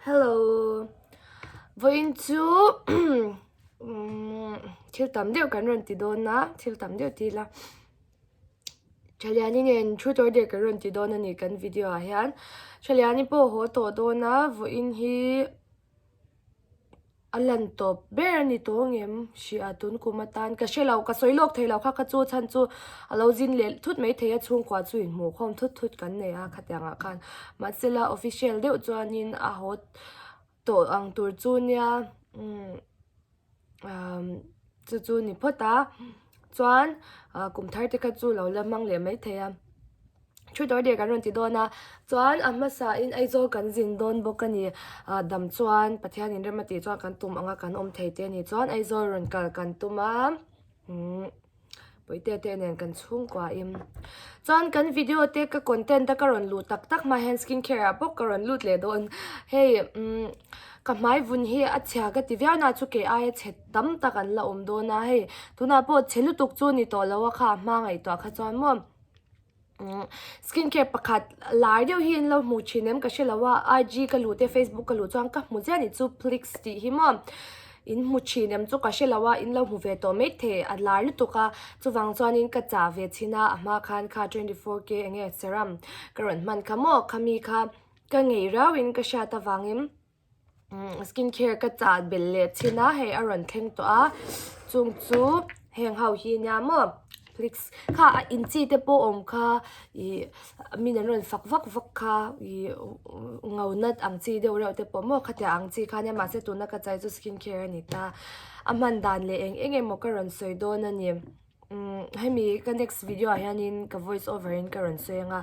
Hello. Vawiin chu umm thil tam deuh kan rawn ti dawn a, thil tam deuh ti ila Thaliani nen thu tawi deuh kan rawn ti dawn a ni kan video ah hian. Thaliani pawh a haw tawh dawn a, vawiin hi. A lan tawp ber a ni tawh ngem hria tun kum atan ka hre lo ka sawi lawk thei lo kha kha chu chhan chu a lo zin leh thut mai thei a chhungkua chu inhmuh khawm thut thut kan nei a khatiang ah khan mahse la official deuh chuanin a haw tawh ang tur chu nia umm umm chu chu ni phawt a chuan ah kum thar te kha chu lo la hmang leh mai thei a. Thu dawr deh kan rawn ti dawn a, chuan a hmasa in Aizawl kan zin dawn bawk a ni, ah dam chuan Pathian in rem a tih chuan kan tum anga kan awm thei te a ni, chuan Aizawl rawn kal kan tum a, umm Puitea te nen kan chhungkua in, chuan kan video te ka content a ka rawn luh tak tak hma hian skin care ah bawk ka rawn lut leh dawn, hei umm ka hmai vun hi a chhia ka ti viau na chu kei aia chhe tam tak an la awm dawn a, hei tunah pawh chhe lutuk chu ni tawh lo a kha a hma ngaihtuah kha chuan maw. Skin care pakhat lar deuh hi an lo hmu thin em ka hre lo a IG ka luh te Facebook ka luh chuan ka hmu chiah a nih chu Plix tih hi maw in hmu thin em chu ka hre lo a in lo hmu ve tawh maithei a lar lutuk a chuvang chuanin ka chah ve chhin a a hma khan kha 24 K eng nge serum ka rawn hman kha maw khami kha ka ngei riau in ka hriat avangin. Skin care ka chah belh leh chin a hei a rawn thleng tawh a chung chu heng ho hi nia maw flix kha a in chi te pawh awm kha ih min an rawn fak vak vak kha ih ngo nat ang chi deuh reuh te pawh maw khatiang ang chi kha nia mahse tuna ka chai chu skin care a ni ta a hman dan leh eng eng emaw ka rawn sawi dawn a ni. Umm hemi ka next video ah hianin ka voice over in ka rawn sawi ang a.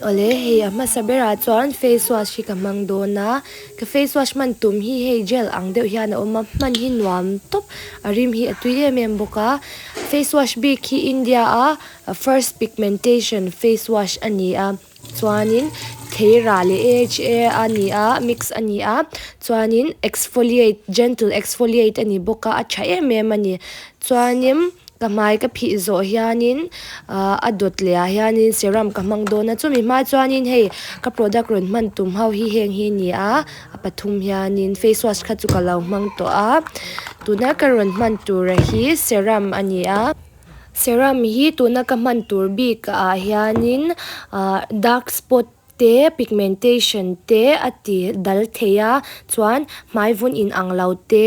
Awle hei a hmasa berah chuan face wash hi ka hmang dawn a, ka face wash hman tum hi hei gel ang deuh hian a awm a, hman hi nuam tawp a rim hi a tui em em bawk a, face wash bik hi India a first pigmentation face wash a ni a. Chuanin theirah leh AHA a ni a mix a ni a chuanin exfoliate gentle exfoliate a ni bawk a a tha em em a ni chuanin ka hmai ka phih zawh hianin ahh a dawt leh ah hianin serum ka hmang dawn a chumi hma chuanin hei ka product rawn hman tum ho hi heng hi a ni a a pathum hianin face wash kha chu ka lo hmang tawh a tuna ka rawn hman tur hi serum a ni a. Serum hi tuna ka hman tur bik ah hianin ah dark spot te pigmentation te a ti dal thei a chuan hmai vun in ang lo te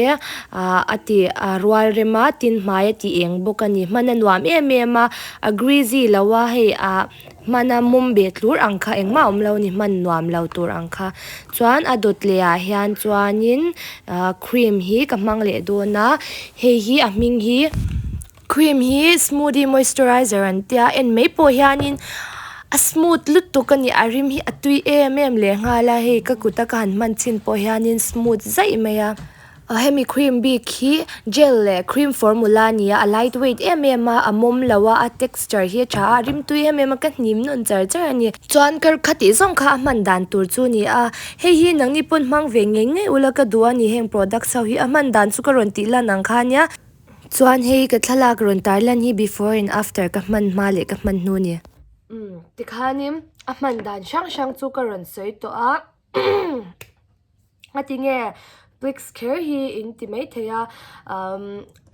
ah a ti a rual rem a tin hmai a ti eng bawk a ni hman a nuam em em a a greasy lo a hei ah hmana mawm beh tlur ang kha engmah a awm lo a ni hman nuam lo tur ang kha chuan a dawt leh ah hian chuanin ah cream hi ka hmang leh dawn a hei hi a hming hi. Cream hi smoothie moisturizer an tia en mai pawh hianin a smooth lutuk a ni a rim hi a tui em em leh nghal a hei ka kut a ka han hman chhin pawh hianin smooth zaih mai a hemi cream bik hi gel leh cream formula a ni a a light weight em em a a mawm lo a a texture hi a tha a a rim tui em em a ka hnim nawn char char a ni chuan ka khatih zawng kha a hman dan tur chu a ni a hei hi nangni pawn hmang ve ngei ngei ula ka duh a ni heng products ho hi a hman dan chu ka rawn tih lan ang kha nia. Chuan hei ka thlalak rawn tar lan hi before and after ka hman hma leh ka hman hnu a ni. Umm tikhanin a hman dan hrang hrang chu ka rawn sawi tawh a a tinge Plix kher hi in ti mai thei a umm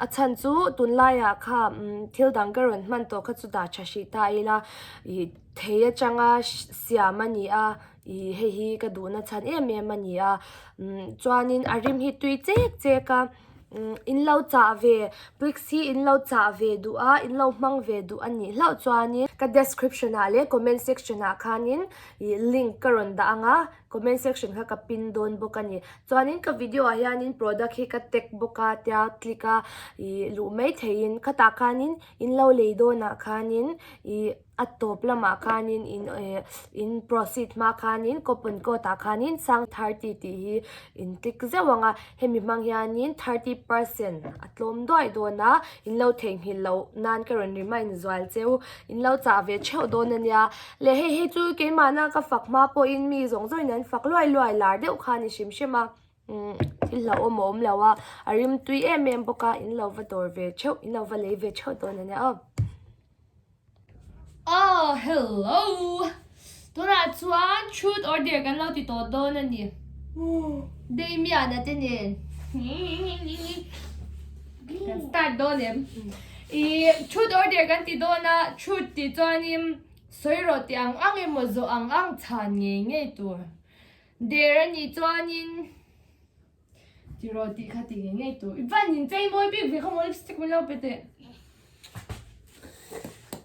a chhan chu tunlaiah kha umm thil dang ka rawn hman tawh kha chu dah tha hrih ta ila ih thei atanga siam a ni a ih hei hi ka duhna chhan em em a ni a umm chuanin a rim hi tui chek chek a. In lo chah ve Plix hi in lo chah ve duh a in lo hmang ve duh a nih hlauh chuanin ka description ah leh comment section ah khanin ih link ka rawn dah ang a comment section kha ka pin dawn bawk a ni chuanin ka video ah hianin product hi ka tag bawk a tia click a ih luh mai theihin khatah khanin in lo lei dawnah khanin ih. A tawp lamah khanin in eh in proceed hma khanin coupon code ah khanin sang 30 tih hi in click zeuh ang a hemi hmang hianin 30% a tlawm duai dawn a in lo theihnghilh loh nan ka rawn remind zual cheu in lo chah ve theuh dawn a nia leh hei hi chu keimahna ka fak hma pawhin mi zawng zawngin an fak luai luai lar deuh kha a ni hrim hrim a umm thil hlauhawm a awm lo a a rim tui em em bawk a in lo va dawr ve theuh in lo va lei ve theuh dawn a nia aw. Ah hello! Tunah chuan truth or dare kan lo ti tawh dawn a ni. Damian-a te nen kan start dawn em? I truth or dare kan ti dawn a, truth tih chuanin sawi rawh tih ang ang emaw zawh ang ang chhan ngei ngei tur. Dare a nih chuanin Ti rawh tih kha ti ngei ngei tur. I van in chei mawi bik ve kha maw lipstick min lo pe teh.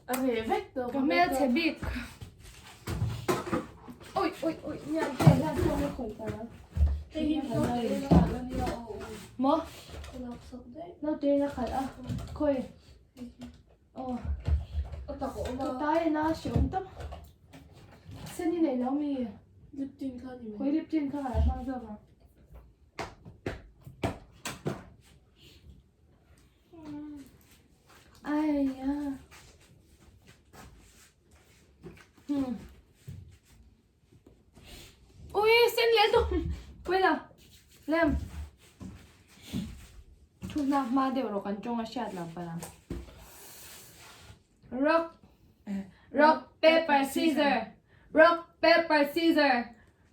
A reh vek tawh. Ka hmelchhe bik. Oi oi oi nia hei hian phone a khawih ta lo. Hei hi naute in a khalh a nia aw. Maw? Ka lak sak daih. Naute in a khalh a. Khawi. Aw. A tak a awm a. Ka tai a na hreawm tawp. Sen i nei lo mi? Lip tint kha ni mai. Khawi lip tint kha ka la hmang zawk ang. Aiya. Hmm. Ui, sen leh dawm. Puila, lem. Thu hnak hma deuh rawh kan tawng a hriat lo pala. Rock, rock, paper, scissor. Rock, paper, scissor.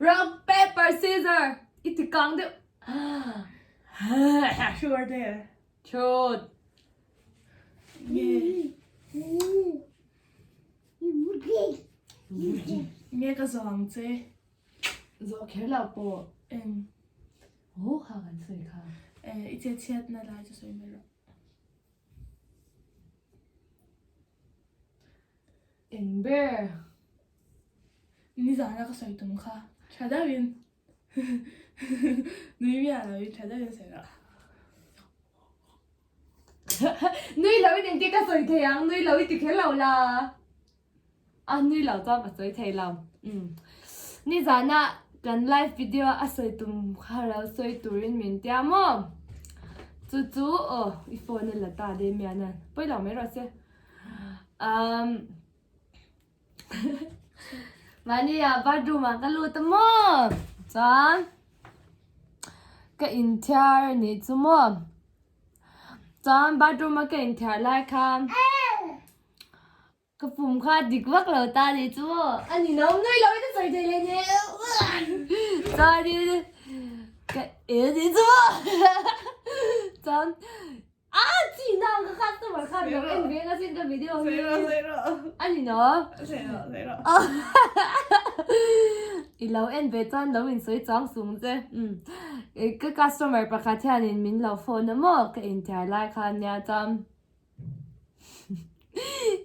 Rock, paper, scissor. I ti kang deuh. Sure there. Chut. Yeah. Nge ka zawh ang che? Zawh kher lo pawh. Eng. Aw kha kan sawi kha. Eh, i chet chhiatna lai chu sawi mai rawh. Eng ber. Nizana ka sawi tum kha. Tha deuhin. Nui miah loin tha deuhin sawi rawh. Nui lo in engtin ka sawi thei ang, nui lo i ti kher lo la. A nui lo chuan ka sawi thei lo. Umm. Nizana kan live video a sawi tum kha lo sawi turin min tia maw? Chu chu aw i phone a la ta Damian a, pawi lo mai rawh se. Umm. Mahnia bathroom ah ka lut a maw chuan ka inthiar a nih chu maw chuan bathroom a ka inthiar lai khan ka pum kha a dik vak lo ta a nih chu maw a ni lo nui lo in a sawi thei leh nia chuanin ka en a nih chu maw chuan. A chi na ka customer khan lo en ve nga sin ka video hi. A ni no. I lo en ve chuan lo in sawi chuang sung che. Ka customer pakhat hianin min lo phone a maw ka inthiar lai khan nia chuan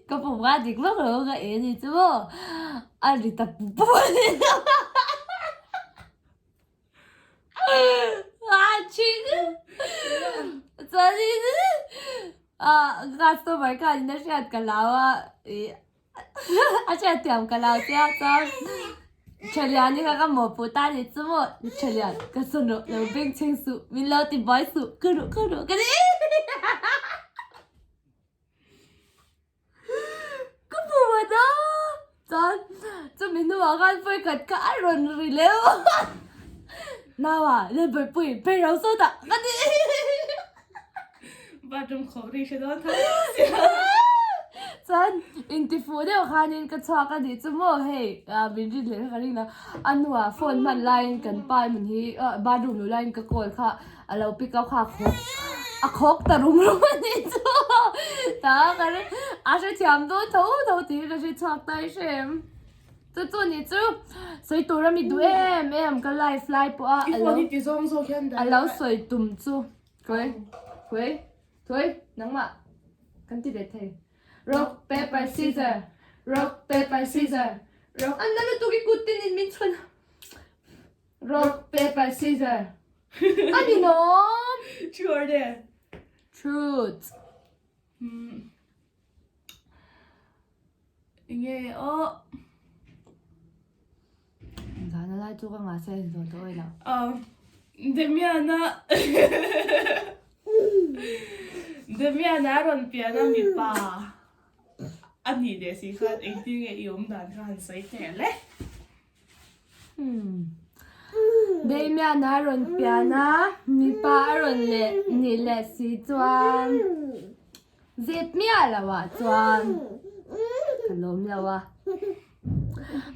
ka pum kha dik vak lo ka en ni chu maw a ri ta pup pup a ni. Chuanin customer khanin a hriat ka lau a ih a hriat thiam ka lau che a chuan Thaliani kha ka mawhpuh ta a ni chu maw Thalian ka sawn rawh lo beng chheng suh min lo ti buai suh ka ruh ka ruh ka ti Ka hmu vat a, chuan chumi hnuah khan vawikhat kha a rawn ri leh a, Naua Lalbawipuii phei ro sawtah ka ti. Bathroom khawk ri hre dawn tho sia. Chuan intifuh deuh khanin ka chhuak a nih chu maw hei min rin leh kha ka ring lo. A hnuah phone hman laiin kan pa min hi bathroom luh laiin ka call kha a lo pick up kha a khawk a khawk ta rum rum a nih chu ta ka ring a hrethiam dawn tho tho tih hi ka hre chhuak ta i hre em chu chu ni chu sawi tur a mi duh em em ka live lai pawh a I phone hi ti zawng zawk hian a lo sawi tum chu khawi khawi khawi nangmah kan ti ve thei rock paper scissor rock paper scissor rock an na lutuk i kut tin in min chhun Rock, paper, scissor. A ni lawm. True or dare? Truth. Hmm. Enge aw. Zana lai chu ka nga se in zawh tawh ila. Um, Demiana Demiana rawn pian a mipa a nih leh si khan engtin nge i awm dan kha han sawi teh le. Damian a rawn pian a, mipa a rawn leh nih leh si chuan zep miah lo ah chuan ka lawm lo a.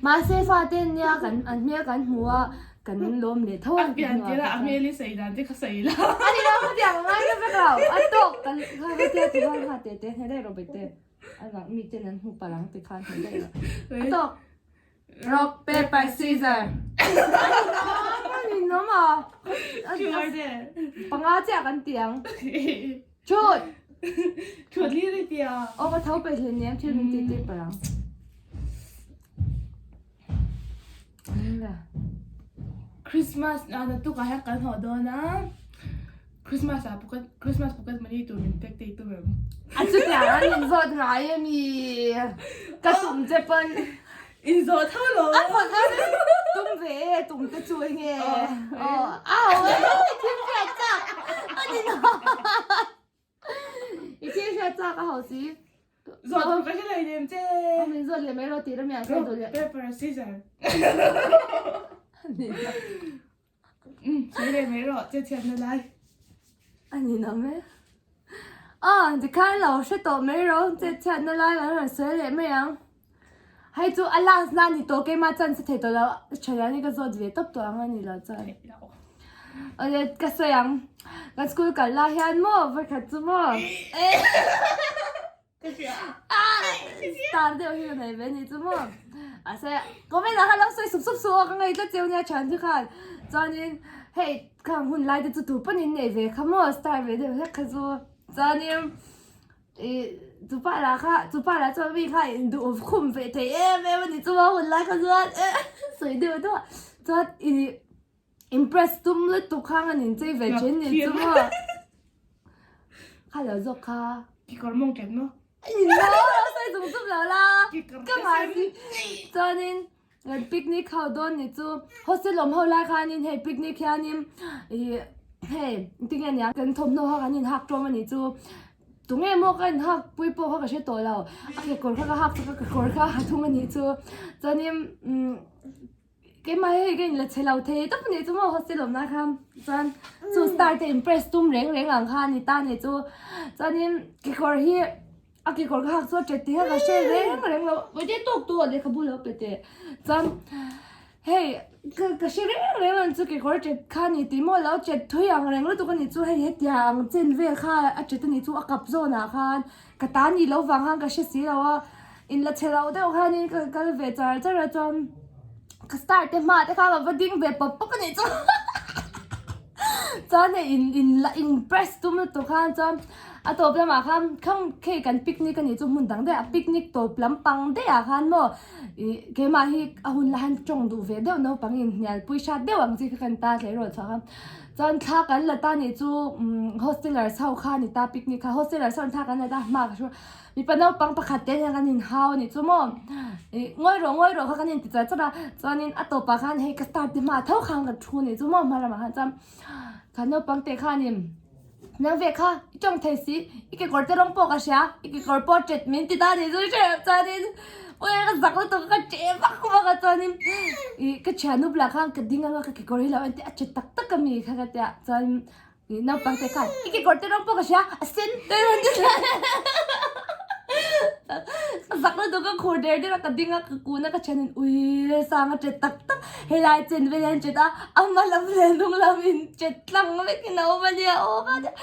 Mahse fate nia kan an hmel kan hmu a kan lawm leh tho a. A pian tir a a hmel i sawi dan te kha sawi la. A ni lo khatiang a ngai na vek lo a tawk kan kha khatia ti khan kha teh teh hne daih rawh bete a vang mi ten an hmu palh ang ti khan hne daih rawh a tawk. Rock paper scissor a ni nawm a panga chiah kan ti ang chut. Chut li ri tia. Aw ka tho peih hle nia thil min ti tir palh ang. Christmas ah naktuk ah hian kan haw dawn a Christmas ah pocket Christmas pocket money tur min pek te i tum em? A chutiang an in zawt ngai ami ka tum che pawn In zawh tho lo. A phawt a tum ve e tum te chu enge aw au e thil hriat chak a ni lo. I thil hriat chak a ho si. Zawh tur ka hre leh lem che. Aw min zawt leh mai rawh tih ram hian sawi duh leh. Paper scissor. Sawi leh mai rawh che chhiat na lai. A ni lo mai. Aw tikhan lo hre tawh mai rawh che chhiat na lai kan rawn sawi leh mai ang. Hei chu a last na a ni tawh keimah chance thei tawh lo thian hi ka zawt ve tawp tawh ang a ni lo chuan. Awle ka sawi ang kan school kal lai hian maw vawikhat chu maw star deuh hi ka nei ve a ni chu maw mahse comment ah khan lo sawi sup sup suh aw ka ngei tlat cheu nia thian chu khan chuanin hei khang hun lai te chu tu pawn in nei ve kha maw star ve deuh hlek kha chu chuanin. Ih chupa lah kha chupa lah chuan mi kha in duh khum ve thei em em a ni chu a hun lai kha chuan eh sawi deuh deuh a chuan ih impress tum lutuk khang an inchei ve thin ni chu maw kha lo zawk kha. Kekawr mawng ṭep maw? In lo sawi chung chung lo la ka mahni chuanin picnic ho dawn ni chu hostel awm ho lai khanin hei picnic hianin ih hei tinge nia kan thawmhnaw kha kan inhak ṭawm a nih chu tunge maw ka inhak pui pawh kha ka hre tawh lo a kekawr kha ka hak chak a kekawr kha a thung a nih chu chuanin umm keimah hei ka inla chhe lo thei tawp a nih chu maw hostel awm lai khan chuan chu star te impress tum reng reng ang kha a ni ta a nih chu chuanin kekawr hi. A kekawr ka hak chu a ṭet tih hian ka hre reng reng lo, vawi te tawk tawh lehkhabu lo pe teh. Chuan hei ka ka hre reng reng lo chu kekawr ṭet kha a ni tih maw lo ṭet thui ang reng lutuk a nih chu hei hetiang ang chen vel kha a ṭet a nih chu a kap zawnah khan ka ta nih loh vang khan ka hre si lo a, inla chhe loh deuh khanin ka kal ve char char a chuan ka star te hma te khan ka va ding ve pawp pawp a nih chu chuan hei in in la in press tum lutuk khan chuan. A tawp lamah khan khang khi kan picnic a nih chu hmun dang daih ah picnic tawp lampang daih ah khan maw ih keimah hi a hun la han tawng duh ve deuh naupang in hnial pui hrat deuh ang chi kha kan ta hle erawh chhuah khan chuan thla kan la ta nih chu umm hostelers ho kha a ni ta picnic kha hostelers ho in thla kan la ta hma ka hru mipa naupang pakhat te hian kan inhau a nih chu maw ih ngawi rawh ngawi rawh kha kan inti char char a chuanin a tawpah khan hei ka start te hmaah tho khan ka thu a nih chu maw hma lamah khan chuan kha naupang te khanin. Nang ve kha i tawng thei si, i kekawr te rawng pawh ka hria, i kekawr pawh ṭet min ti ta ni chu hreh chuanin ui ka zak lutuk a ka ṭeh vak vak a chuanin ih ka thiannu bulah khan ka ding anga ka kekawr hi lo en teh a ṭet tak tak a mi kha ka tia chuan ih naupang te khan i kekawr te rawng pawh ka hria a sen te rawn ti thla ka zak lutuk a khur der der a ka ding a ka kun a ka thianin ui sang a ṭet tak tak. Helai chen vel hian chet a, a hma lam leh hnung lam in chet tlang vek in a awm a nia aw ka tia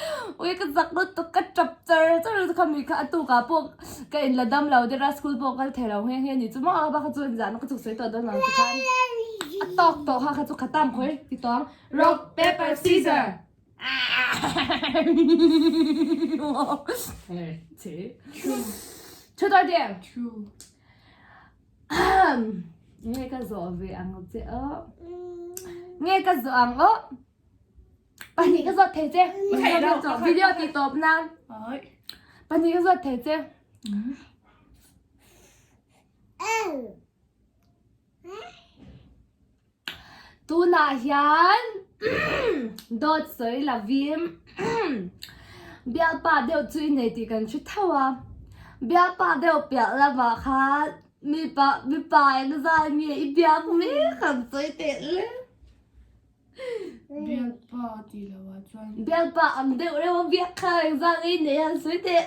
ui ka zak lutuk ka tap char char lutuk kha mi kha a tuk ah pawh ka in la dam lo der a school pawh kal thei lo nghe nghe ni chu maw a bak kha chu zan ka chuk sawi tawh dawn lo ti khan a tawk tawh kha kha chu kha tam khawi ti tawng rock paper scissor Chu tawh te Nge ka zawh ve ang che aw. Nge ka zawh ang aw. Pahnih ka zawt thei che. Video ti tawp nan. Pahnih ka zawt thei che. Tunah hian dawt sawi lovin bialpa deuh chu i nei tih kan hre tho a, bialpa deuh piah lamah khan mipa mipa engzat nge i biak mek ang sawi teh le. Bialpa tih loh ah chuan. Bialpa ang deuh reuh a biak kha engzat nge i nei ang sawi teh.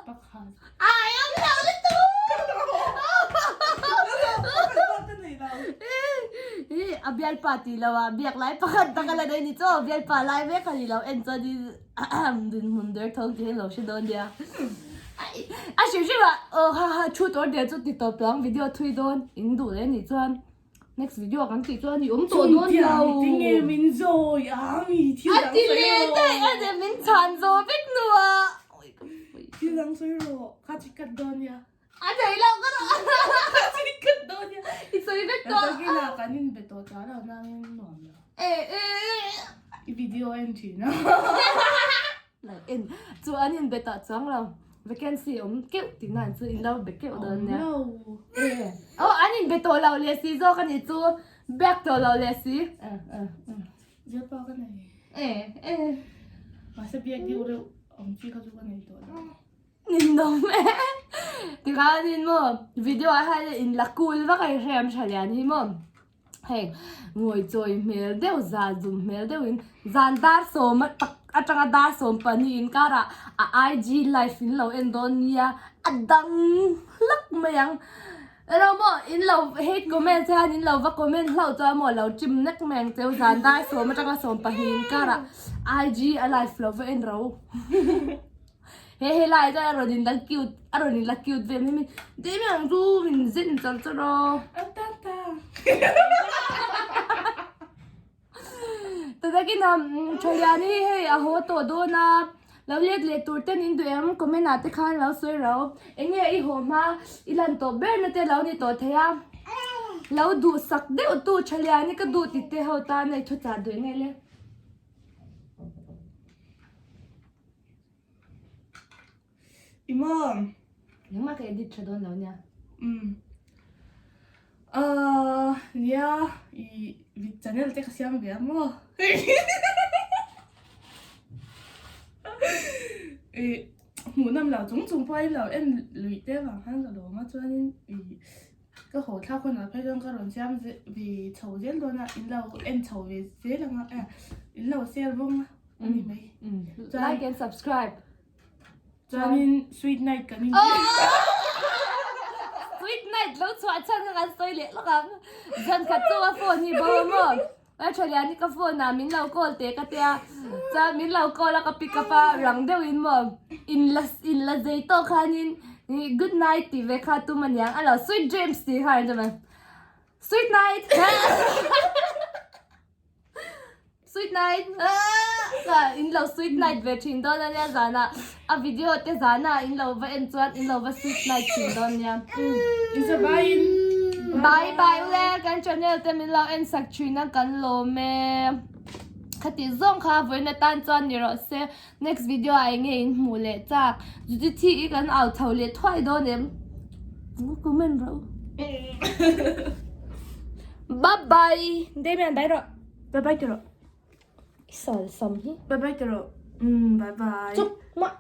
Pakhat. Ai ang lo lutuk. A bialpa tih lo ah biak lai pakhat tak a la nei ni chaw bialpa lai vek a ni lo en chuan in dinhmun der tho tih hi lo hre dawn nia. A hrim hrim ah aw ha ha thu tawr der chu ti tawp tawh ang video thui dawn in duh leh nih chuan next video kan tih chuan i awm tawh dawn lo. Tinge min zawi ang i thil dang sawi rawh. A ti leh daih a ni min chhan zawh vek hnuah. Thil dang sawi rawh kha chi cut dawn nia. A thei lo ka rawh. Ka chi cut dawn nia. I sawi vek tawh. Ka kila kan in be tawh ta lo nangin nuam lo. E e. I video en thin a. Like en chu an in be tah chuang lo. Vacancy awm keuh tih nan chu in lo be keuh dawn nia. Awm lo. E. Oh an in be tawh lo leh si zawk a nih chu. Back tawh lo leh si. Zirpa ka nei. E e. Mahse biak deuh reuh awm chi kha chu ka nei tawh lo. Ninawm e. Tikhanin maw video ah hian in la cool vak a i hrem tha lian hi maw. Hei ngawi chawi hmel deuh zan zum hmel deuhin zan dar sawm tak atanga dar sawm pahnih inkarah a IG live in lo en dawn nia a dang hlak mai ang. Elo maw in lo hate comment hian in lo va comment hlauh chuan maw lo chim nek mai ang cheu zan dar sawm atanga 20 inkarah IG a live lo va en ro. He he lai chuan a rawn in la cute a rawn in la cute vel mai mai dei mai ang chu min zen char char a. A ta ta. Tatakin a Thalian hi hei a haw tawh dawn a lo let leh tur ten in duh em comment ah te khan lo sawi ro enge i haw hma i lan tawh ber na te lo ni tawh thei a lo duh sak deuh tu Thalian hi ka duh ti te ho tan a i thu chah duh nge le. I maw? Engmah ka edit tha dawn lo nia. Umm. Ahh nia i vid channel te ka siam ve a maw? I hmuh nawm lo chung chung pawhin lo en luih te vang khan ka lawm a chuanin i ka haw thlak hunah phei chuan ka rawn siam ve chho zel dawn a in lo en chho ve zel ang a in lo share vawng a. Ani mai. Like and subscribe. Chuanin sweet night kan in. Sweet night lo chhuah chhan ka kan sawi leh lawk ang. Zan khat chu a phone hi bo maw. A tha lian hi ka phone ah min lo call teh ka tia. Chuan min lo call a ka pick up a rang deuh in maw. In la in la zei tawk khanin good night tih ve kha tum aniang. A lo sweet dreams tih kha an chuan sweet night. Sweet night ka in lo sweet night ve thin dawn ania zana a video te zana in lo va en chuan in lo va sweet night thin dawn nia. Insabain Bye bye ule kan channel te min lo en sak thin a kan lawm e. Khati zawng kha vawiin atan chuan ni rawh se next video ah enge in hmuh leh chak chuti thi i kan au chho leh thuai dawn em comment rawh u. Bye bye Damian bye rawh. Bye bye tiro. I sal sam hi. Bye bye tiro. Um bye bye. Chuk mah.